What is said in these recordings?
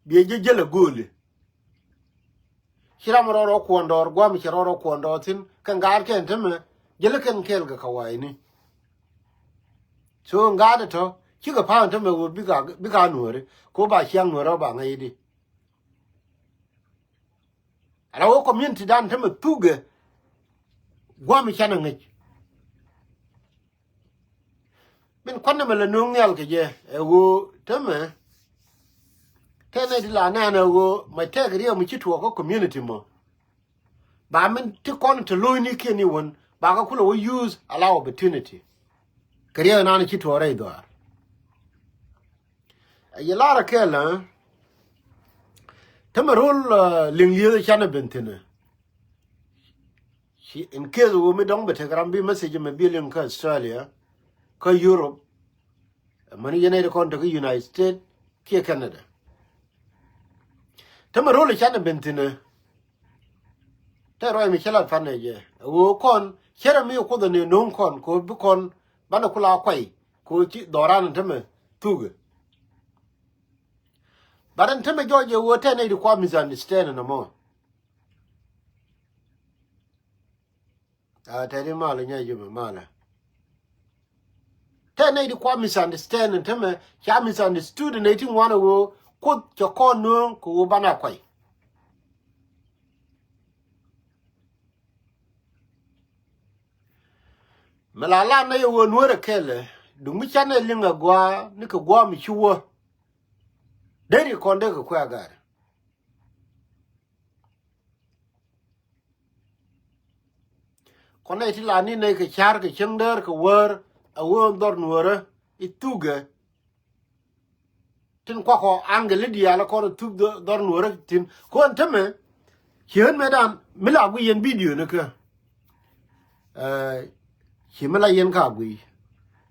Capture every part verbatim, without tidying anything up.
Biɛ jɛ jäl ɛ gööli. Ci ram rɔɔdɔ kuɔn dɔɔr, guam ci rɔɔdɔ kuɔn dɔɔr thi̱n kɛn gaatkɛn tämɛ. Jäl kɛn kɛɛl kɛ kɛ wa̱i̱ni. So ŋa̱a̱t ɛ tɔ̱ cikɛ pa̱a̱n tämɛ ɣöö bikɛ bikɛ a nuääri kɛ ɣöö ba ciaŋ nuääri ɔ ba ŋäc i̱di. Ala ɣöö community dan tämɛ thukɛ guam canɛ ŋäc. Min kuan nɛmɛ lɛ no̱o̱ŋ nhial kɛ jɛ ɛ ɣöö tämɛ tɛn nɛy ti la nɛn ɛ ɣöö mɛ tɛk riɛm mi ci tuɔɔk kä community mɔ. Ba min ti kɔn ti lo̱cnikiɛn i̱ wän ba kɛ kulɛ wä use ala opportunity. Kɛ riɛk nan ci tuɔɔk rɛy dhɔaar. Ɛ yɛ lar ɛ kɛl ɛ tämɛ ro̱l liŋ lieth ɛ canɛ ben thi̱n ɛ. Ci in case ɣöö mi dɔ̱ŋ bɛ tek ram bi message mɛ bi liŋ kä Australia, kä Europe, amäni yɛn nɛy ti kɔn te kä United States kiɛ Canada. Tämɛ ro̱l i̱ canɛ ben thi̱n ɛ. Tɛ ruac mi cä lat pan ɛ jɛ ɛ ɣöö kɔn cärɛ mi kuoth ɛ ni no̱o̱ŋ kɔn kɛ ɣöö bi kɔn banɛ kula kuay kɛ ɣöö ci dhɔran tämɛ thukɛ. But ɛn tämɛ jɔɔc ɛ ɣöö tɛ nɛy ti kua misunderstand ɛn ɛmɔ. A tɛt i̱ malä nyɛ ji̱ mi malä. Tɛ nɛy ti kua misunderstand tämɛ ca misunderstood nɛy ti ŋuan a ɣöö kuoth cɛ kɔn nööŋ kɛ ɣöö banɛ kuay. Mi la lat nɛy a ɣöö nuäär ɛ kɛlɛ duŋ mi canɛ liŋ a gɔaa ni kɛ gua̱a̱ mi ci wä. Deri kɔn dee kɛ kuɛ a ga̱a̱r. Kɔn nɛy ti la ni nɛy kɛ ca̱r kɛ cäŋ däär kɛ wäär a ɣöö dhɔr nuäärä i̱ thukɛ. Tin kuakɔ aŋkɛ li diaal kɔn thuk dhɔr nuɔrä tin kɔn tämɛ. Ci ɣän metdan mi la gui yɛn bidio ni kä. Ci mi la yɛn ka gui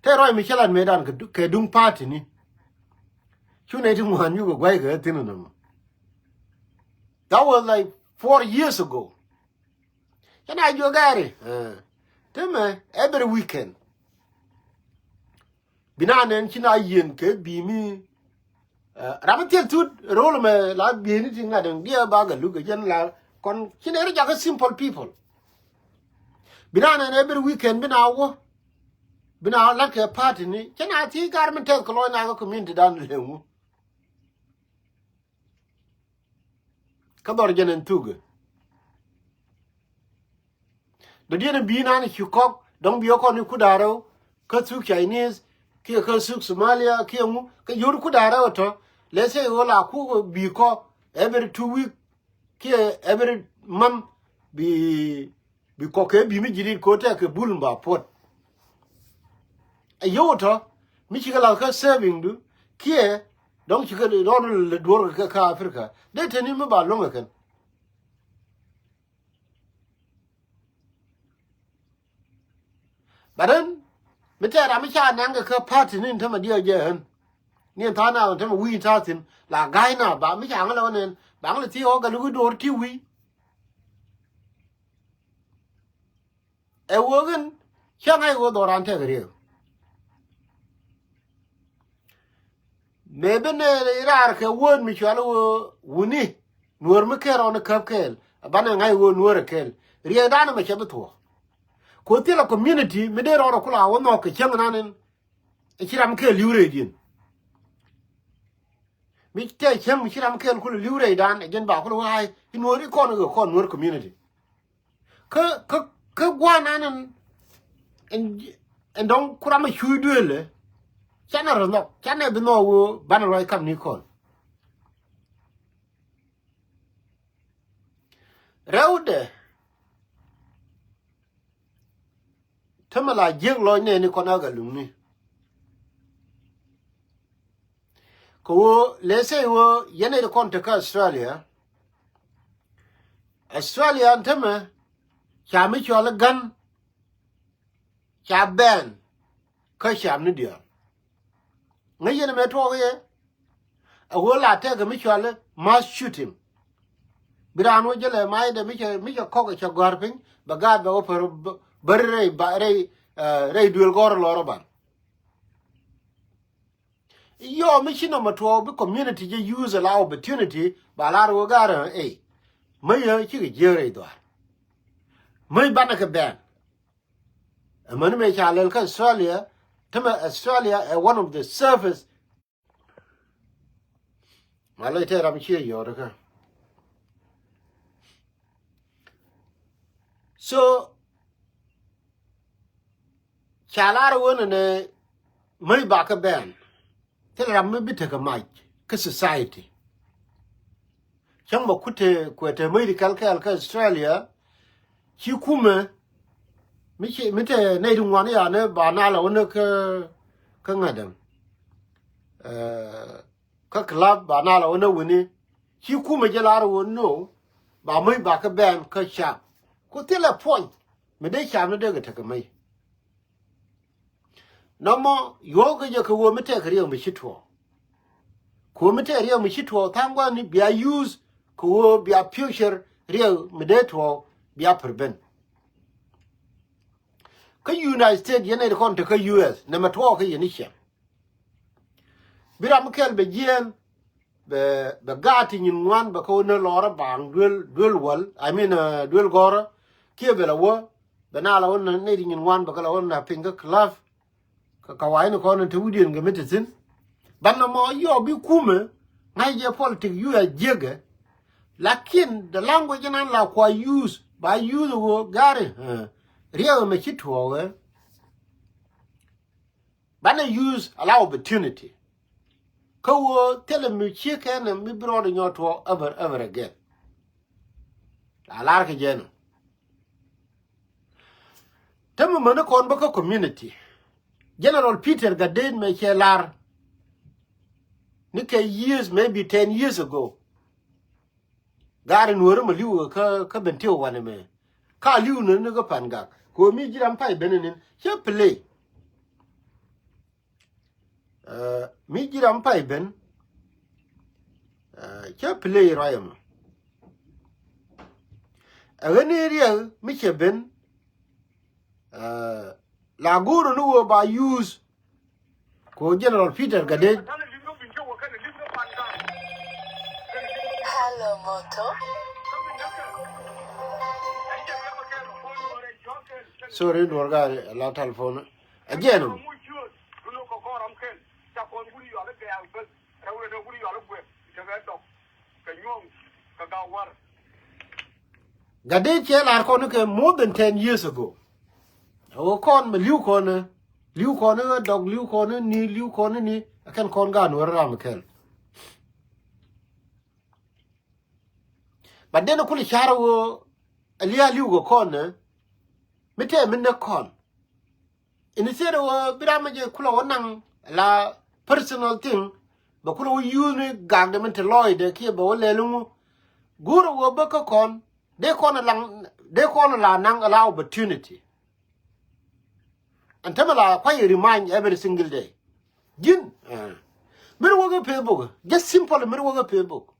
te rɔy mi cä lat metdan kɛ duŋ party ni. Cu nɛ ti ŋuan yuk ɛ guay kɛ ɣä thin nɔmɔ. That was like four years ago. Cä na juɔ gɛɛri tämɛ every weekend. Bi na nɛn ci na yieen kɛ bi̱i̱ mi. Ram mi thil thut rol mɛ la bi̱i̱ni ti ŋa̱t ɛn diɛ ba gɛ luk kɛ jɛn la kɔn ci nɛ ri jakä simple people. Bi na nɛn every weekend bi na wä bi na lat kɛ party ni ci na thi gar mi tɛth kɛ lɔc na kɛ community dan leŋu. Kä dhɔr jɛn ɛn thukɛ. Dɔ̱diɛn bi nan ci kɔk dɔ̱ŋ bi kɔn i̱ kuda rɛw kä thuk Chinese kiɛ kä thuk Somalia kiɛ ŋu kä yot kuda rɛw tɔ. Let's say ɣöö la kuk bi kɔk every two week kiɛ every month bi bi kɔk kɛ bi mi ji̱ rit ko̱ tɛk kɛ bul ba puɔt. Ɛ yio̱w tɔ mi cikɛ lath kä saving du kiɛ dɔ̱ŋ cikɛ rɔɔd lɛ duɔ̱r kɛ kä Africa dee teni mi ba lo̱ŋ ɛ kɛn. But then mi tɛɛr ram mi ca naŋ kɛ kä party ni tämɛ diɛ jɛ ɣän. Ni ɛn tha̱a̱ŋ na tämɛ wi̱i̱ ta̱a̱ thi̱n la ga̱a̱c na ba mi ca ŋä lɛ wä nɛn ba ŋä lɛ thiee ɣɔk kɛ luk i̱ do̱r ti wi̱i̱. Ɛ wee ɣän cä ŋa̱c ɣöö dhɔran tɛk riek. Mëë bi nɛ raar kɛ wään mi cual ɣöö wuni nuɔ̱ɔ̱r mi ker rɔɔn käp kɛɛl. Banɛ ŋa̱c ɣöö nuɔ̱ɔ̱r ɛ kɛɛl riɛkdan ɛmɛ cɛ bi thuɔ̱k. Ku thilɛ community mi dee rɔɔn ɛ kula wä nhɔk kɛ cäŋ nan in. Ɛ ci ram kɛɛl li̱w rɛydiɛn. Mi tɛ cäŋ mi ci ram kɛɛl kulɛ li̱w rɛydan ɛ jɛn ba kulɛ wä ɣa̱c i̱ nuɔ̱ɔ̱r i̱ kɔn kɛ kɔn nuɔ̱ɔ̱r community. Kä kä kä gua̱a̱r nan ɛn ɛn dɔ̱ŋ kuram ɛ cuy duëëlɛ. Canɛ rɔ nhɔk canɛ bi nhɔk ɣöö banɛ ruac kam ni kɔn. Rɛwdɛ tämɛ la jiäk lɔc nɛɛni kɔn a galuŋni. Kɛ ɣöö lɛ sɛy ɣöö yɛn ɛ kɔn te kä Australia. Australia tämɛ ca mi cɔal i̱ gän ca bɛn kä cam ni diaal. Ŋäc yɛn ɛmɛ tuɔɔk yɛ a ɣöö la tɛkɛ mi cɔal i̱ mass shooting. Bi raan wä jälɛ mac dɛ mi cɛ mi cɛ kɔk cɛ gɔ̱a̱r piny bɛ gaat bɛ wä pär bä ri rɛy ba rɛy rɛy duël gɔ̱r lɔr ɔ ban. yɔ mi ci nɔmɔ tuɔɔk bi community jɛ use ala opportunity ba lar wä ga̱rä ɛ. Mä yä cikɛ jiäk rɛy dhuaar. Mä banɛ kɛ bɛn. Amäni mëë ca lɛl kä Australia, tämɛ Australia ɛ one of the safest. Ma lɛ tɛ ram ciɛ yɔt kä. So ca lar wä nɛ nɛ mäc bakä bɛn. Thil ram mi bi tekɛ mac kä society. Cäŋ bɛ kut te kuɛ te mäc ri kɛl kɛl kä Australia. Ci kumɛ mi ci mi te nɛy ti ŋuan yani ba nal a wä ni kä kä ŋa̱däŋ. Kä club ba nal a wä ni wini. Ci kumɛ jɛ lar wä no ba mäc bakä bɛn kä cap. Ku thilɛ puɔny mi dee cap ni dee kɛ tekɛ mäc. Nɔmɔ yuɔ̱ɔ̱k kä jɛ kɛ ɣöö mi tɛk riɛk mi ci tuɔɔk. Kɛ ɣöö mi tɛk riɛk mi ci tuɔɔk tha̱a̱ŋ gua̱a̱ni bia use kɛ ɣöö bia future riɛk mi dee tuɔɔk bia prevent. Kä United States yɛn nɛy ti kɔn te kä U S nɛmɛ tuɔɔk kä yɛn i̱ ciɛŋ. Bi ram mi kɛl bɛ jiɛɛn bɛ bɛ gaat ti nyin ŋuan bɛ kä wä ni lɔrä baaŋ duel duel wäl, I mean, duel gɔrä. Kiɛ bɛ la wä bɛ na la wä ni nɛy ti nyin ŋuan bɛ kä la wä ni piny kä club. Kä ka wa̱i̱ ni kɔn ni te wi̱diɛn kɛ mi te thi̱n. Banɛ mɔ yɔ bi kumɛ ŋa̱c jɛ politic yu a jiäkɛ. Lakin the language nan la kua use ba use wä gari riɛk mɛ ci tuɔɔkɛ. Banɛ use ala opportunity. Kä wä thilɛ mi ciek kɛn mi bi rɔɔdɛ nyɔ tuɔɔk ever ever again. La lar kɛ jɛn ɔ. Tämɛ mäni kɔn bä kä community. General Peter Gatdet mɛ cɛ lar ni kɛ years, maybe ten years ago. Gaari nuɔ̱ɔ̱ri mɛ li̱w kä kä Bentiu wanɛ mɛ. Ka li̱w ni ni kä Pangak kɛ ɣöö mi ji̱ ram pay ben inin cä play. Mi ji̱ ram pay ben cä play ruac ɛmɔ. Ɛ ɣän ni riɛk mi cɛ ben la go̱o̱r ni ɣöö ba use. Ko General Peter Gatdet. Hello, Moto. Sorry, nuɔr ka la telephone. Again. Gatdet cɛ lar kɔn kɛ more than ten years ago. Ɛ ɣöö kɔn mɛ li̱w kɔn, li̱w kɔn ɛ dɔk, li̱w kɔn ɛ ni, li̱w kɔn ɛ ni, ɛ kɛn kɔn gaat nuɔr ram kɛl. But then kulɛ car ɣöö ɛ lia̱a̱ li̱w kɛ kɔn ɛ mi tɛɛ mi näk kɔn. Instead ɣöö bi ram mi jɛ kulɛ wä naŋ la personal thing, bɛ kulɛ wä use ni gakdɛ min te lɔcdɛ kiɛ bɛ wä lɛl ŋu. Go̱o̱rɛ ɣöö bä kä kɔn dee kɔn laŋ, dee kɔn la naŋ la opportunity. Ɛn tämɛ la kuay remind every single day. Ji̱n mi ri wä kä Facebook, just simple mi ri wä kä Facebook.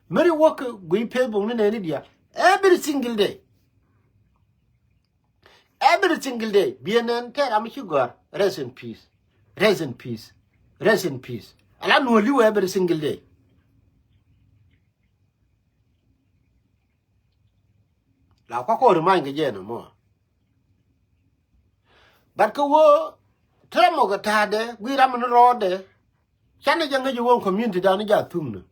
Mi ri wä kä guiy Facebook ni nɛɛni diaal every single day. Every single day biɛ nɛn tɛɛr ram ci gɔ̱a̱r, rest in peace. Rest in peace. Rest in peace. Ala nuɔ̱ɔ̱r li̱w every single day. La kuak kɔɔr remind kɛ jɛ nɔmɔ. But kɛ wä tɛmɔ kɛ ta̱a̱dɛ guiy ram ni rɔɔdɛ. Canɛ jɛ ŋäc wä community dan ni ja thum ni.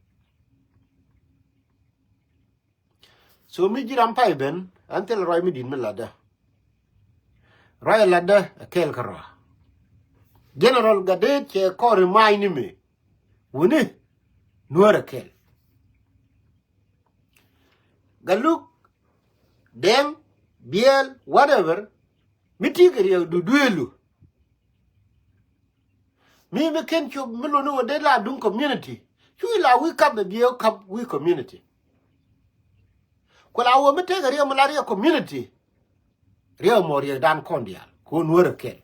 So mi ji̱ ram pay ben, ɛn thil ruac mi di̱t mi latdä. Ruac latdä ɛ kɛɛl kärɔa. General Gatdet cɛ kɔɔr remind ni mi. Wuni nuäär ɛ kɛɛl. Galuk, Dɛŋ, Biɛl, whatever. Mi ti kɛ riɛk du dueelu. Mi mi ken cop mi luni wä dee la duŋ community. Cu la wi̱i̱ kap bɛ biɛ kap wi̱i̱ community. Ku la wä mi tekɛ riɛk mi la riɛk community. Riɛk mɔ riɛk dan kɔn diaal ku nuäär ɛ kɛl.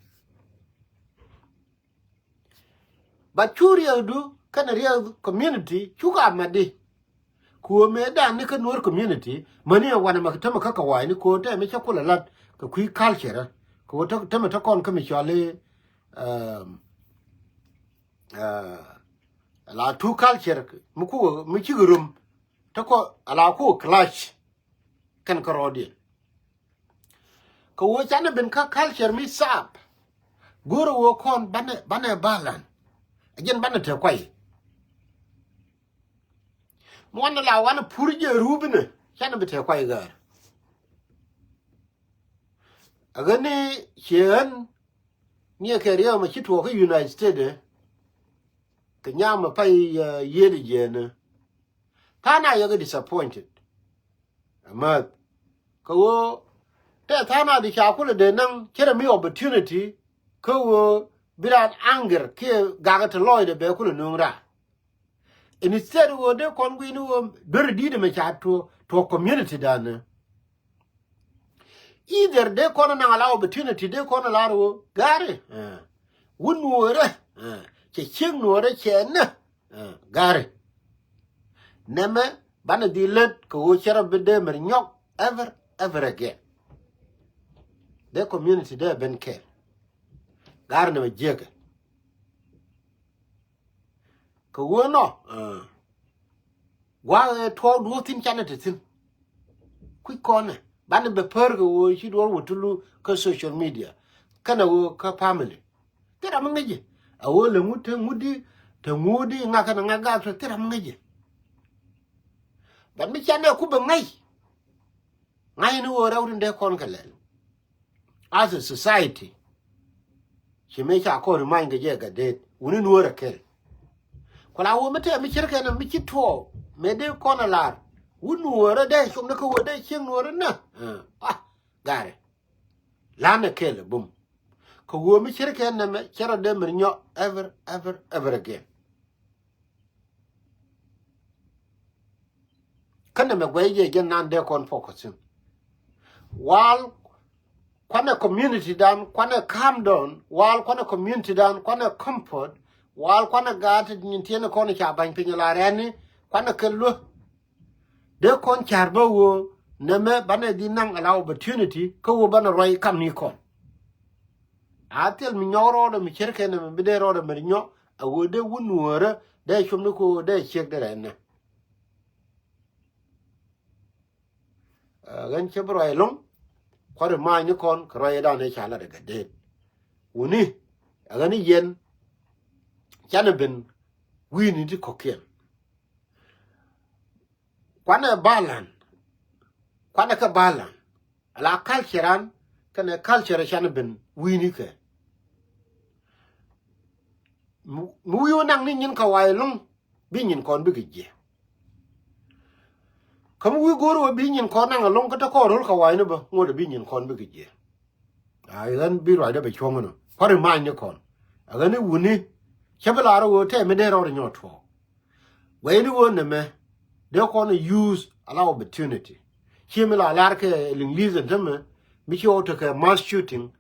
But cu riɛkdu kɛnɛ riɛk community cu ka mɛtdi. Ku mëë dan ni kä nuɔr community mäni ɛ wanɛ mɛ tämɛ kä kɛ wa̱a̱cni ku tɛmɛ cä kulɛ lat kɛ kui̱ culture. Ku tämɛ tä kɔn kä mi cɔali, um, Aa, ala two culture mi kukɛ, mi cikɛ rom. Te kɔ ala kukɛ clash kɛn kärɔɔdiɛn. Kɛ ɣöö canɛ ben kä culture mi sap. Go̱o̱rɛ ɣöö kɔn banɛ, banɛ balance. A jɛn banɛ te kuay. Muɔ̱n la wanɛ pur jɛ rupinɛ canɛ bi te kuay gäär. A ɣän ni ciɛ ɣän niɛ kɛ riɛm a ci tuɔɔk kä United States. Kɛ nyam a pay, aa, yiëëdɛ jiɛɛnä. Tha̱a̱ŋ a yɛ kɛ disappointed. Amäth. Kɛ ɣöö tɛ tha̱a̱ŋ a di ca kulɛ dee naŋ cärɛ mi opportunity. Kä ɣöö bi raan anger kiɛ gakɛ te lɔɔcdɛ bɛ kulɛ nööŋ raar. Instead ɣöö dee kɔn gui̱ni ɣöö duer di̱i̱t ɛmɛ ca tuɔ, tuɔ community danɛ. Either dee kɔn naŋ ala opportunity dee kɔn lar ɣöö gari, aa, wun nuɔɔrɛ, aa, cɛ ciek nuɔɔrɛ cɛ nä, aa, gari. Nɛmɛ banɛ dhil lät kɛ ɣöö cɛ rɔ bi dee mɛr nyɔk ever, ever again. Dee community dee ben kɛɛl. Gari nɛmɛ jiäkɛ. Kɛ ɣöö nɔ, aa, gua̱a̱k ɛ tuɔɔk duɔ̱ɔ̱k thi̱n canɛ te thi̱n. Kui̱c kɔnɛ banɛ bɛ pär kɛ ɣöö ci duɔ̱ɔ̱r wä tulu kä social media. Kɛnɛ ɣöö kä family. Thil ram mi ŋäcɛ a ɣöö lɛ ŋut te ŋut di, te ŋut di ŋa̱k kɛnɛ ŋa̱k gak te thil ram mi ŋäcɛ. But mi canɛ ku bɛ ŋäc. Ŋa̱c ni ɣöö rɛw tin dee kɔn kɛ lɛl. As a society, ci mëë ca kɔn ri many kɛ jɛ kɛ det wuni nuɔɔrɛ kɛl. Ku la wä mi tɛɛ mi cir kɛn mi ci tuɔɔk mëë dee kɔn a lar wuni nuɔɔrɛ dee com ni kä wä dee cieŋ nuɔɔrɛ nä. Ah, gari. Lanɛ kɛl a bum. Kɛ wä mi cir kɛn nɛ mɛ cɛ rɔ dee mi ri nyɔ ever, ever, ever again. Kä nɛmɛ guɛy jɛ jɛn nan dee kɔn focus in. Wal kuanɛ community dan, kuanɛ calm down, wal kuanɛ community dan, kuanɛ comfort, wal kuanɛ gaat nyin tiɛn kɔn ca bany piny la rɛni, kuanɛ kɛ luä. Dee kɔn car bä woo nɛmɛ banɛ di naŋ ala opportunity kä woo banɛ ruac kam ni kɔn. A thil mi nyɔk rɔɔdɛ mi cir kɛ nɛmɛ bi dee rɔɔdɛ mi ri nyɔk a woo dee wun nuɔɔrä dee cum ni ko dee ciek dee rɛn nɛ. Ɛ, ɣän cä bi ruac ɛlɔ̱ŋ, kua̱r ɛ ma̱a̱c ni kɔn kɛ ruac ɛ dan ɛ ca lat ɛ gat dee. Wuni, ɛ ɣän i̱ yɛn, canɛ ben wi̱i̱ni ti kɔ̱kiɛn. Kuanɛ balan, kuanɛ kɛ balan. Ala culture an, kɛnɛ culture canɛ ben wi̱i̱ni kɛ. Mi, mi wi̱i̱ wä naŋ ni nyin kɛ wa̱a̱ ɛlɔ̱ŋ, bi nyin kɔn bikɛ jiɛ. Kä mi wi̱i̱ go̱o̱r wä bi nyin kɔn naŋ ɛlɔ̱ŋ kä te kɔn ro̱l kɛ wa̱a̱ ni bä, ŋuɔ̱t bi nyin kɔn bikɛ jiɛ. A ɣän bi ruacdä bɛ cuɔ̱ŋ inɔ. Kua̱r imany ni kɔn. A ɣän i̱ wuni. Cä bi lar i̱ ɣöö tɛm mi dee rɔɔd inyɔ tuɔɔk. Guɛy ni ɣöö nɛmɛ. Dee kɔn i̱ use ala opportunity. Ci mi la lar kɛ Liŋli̱th ɛn tämɛ. Mi ci ɣɔw tekɛ mass shooting.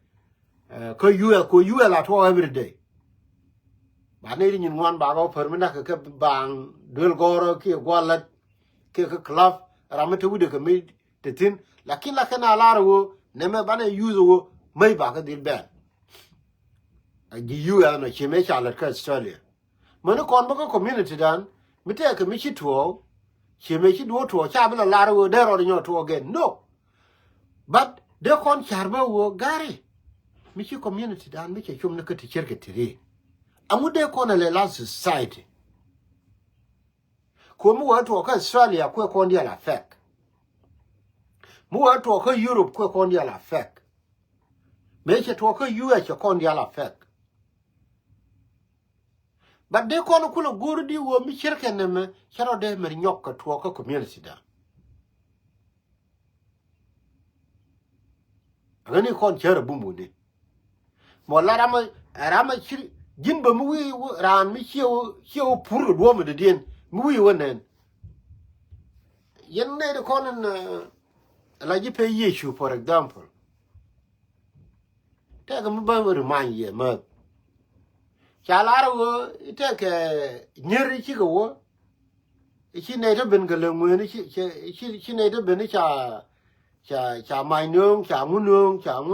Ɛ, kä U S, kɛ U S la tuɔɔk every day. Ba nɛy ti nyin ŋuan ba kɛ wä pär mi nak kɛ kɛ baŋ duel gɔrä kiɛ gualat kiɛ kɛ club ram mi te wi̱dɛ kɛ mi te thi̱n. Lakin la kɛn a lar ɣöö nɛmɛ banɛ use ɣöö mäc ba kɛ dhil bɛn. A ji̱ U S nɔ ci mëë ca lät kä Australia. Mäni kɔn bä kä community dan mi tɛɛkɛ mi ci tuɔɔk. Ci mëë ci duɔ̱ɔ̱k tuɔɔk ca bi la lar ɣöö dee rɔɔd inyɔ tuɔɔk gɛn. No. But dee kɔn car bä ɣöö gari. Mi ci community dan mi cɛ com ni kä ti cir kɛ ti ri. Aŋu dee kɔn a lɛ la society. Kuɔ mi wä tuɔɔk kä Australia kuɛ kɔn dial affect. Mi wä tuɔɔk kä Europe kuɛ kɔn dial affect. Mëë cɛ tuɔɔk kä U S cɛ kɔn dial affect. But dee kɔn kulɛ go̱o̱r di wä mi cir kɛ nɛmɛ cɛ rɔ dee mɛr nyɔk kɛ tuɔɔk kä community da. Ɣän i̱ kɔn cär a bum wuni. Mɔ la ramä, ramä ci ji̱n bä mi wi̱i̱ wä, raan mi ciɛ wä, ciɛ wä pur kɛ duɔ̱ɔ̱m dee diɛn mi wi̱i̱ wä nɛn. Yɛn nɛy di kɔn in, ɛ, la ji̱ pee Yecu, for example. Tɛkɛ mi bä remind yɛ määth. Ca lar ɣöö tɛkɛ nyier cikɛ wä. Ci nɛy te ben kɛ lɛ ŋueen ci, ci, ci, ci nɛy te ben ca, ca, ca mac nööŋ, ca ŋu nööŋ, ca ŋu.